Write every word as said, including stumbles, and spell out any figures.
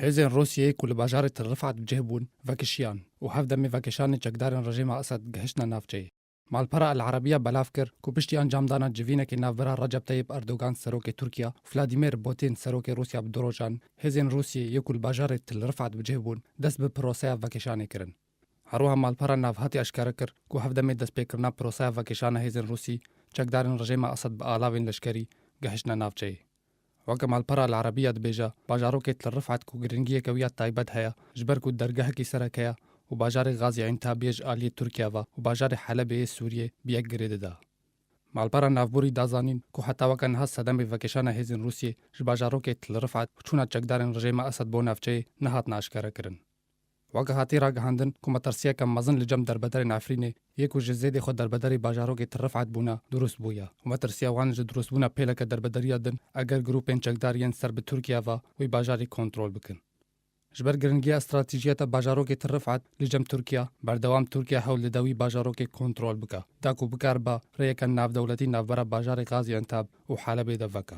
Hêzên Rûsiyeyê ku li bajarê Til Rifat bi cih bûn, vekişiyan û hevdemê vekişanê çekdarên rejîma Esed gihiştine navçeyê. Malpera El Arabiya belav kir ku piştî encamdana civînekê navbera Recep Tayyip Erdogan serokê Tirkiya û Vladimir Putin serokê Rûsya bi du rojan, hêzên Rûsiyê yê ku li bajarê Til Rifat bi cih bûn, dest bi proseya vekişanê kirin. Herwiha malpera navhatî eşkere kir ku hevdemê destpêkirina proseya vekişana hêzên Rûsî, çekdarên rejîma Esed bi alavên leşkerî gihiştine navçeyê. Weke malpera El Arabiya dibêje, bajarokê Til Rifat ku giringiyeke wî ya taybet heye, ji ber ku dergehekî sereke ye û bajarê Gaziantepê ji aliyê Tirkiye ve û bajarê Helebê yê Sûriyê bi yek girê dida. Malpera navborî da zanîn ku heta weke niha sedemê vekişana hêzên Rûsiyê ji bajarokê Til Rifat û çûna çekdarên rejîma Esed bo navçeyê nehatine eşkere kirin. Weke hatî ragihandin ku metirsiyeke mezin li cem derbederên Efrînê yê ku ji zêdê xwe derbederî bajarokê Til Rifat bûne, dirust bûye û metirsiya wan ji dirustbûna pêleke derbederiya din eger grûpên çekdar yên ser bi Tirkiye ve wî bajarî kontrol bikin. Ji ber giringiya stratejiyeta bajarokê Til Rifat li cem Tirkiye, berdewam Tirkiye hewl dide wî bajarokê kontrol bike, da ku bikaribe rêyeke navdewletî navbera bajarê Gaziantep û Helebê de veke.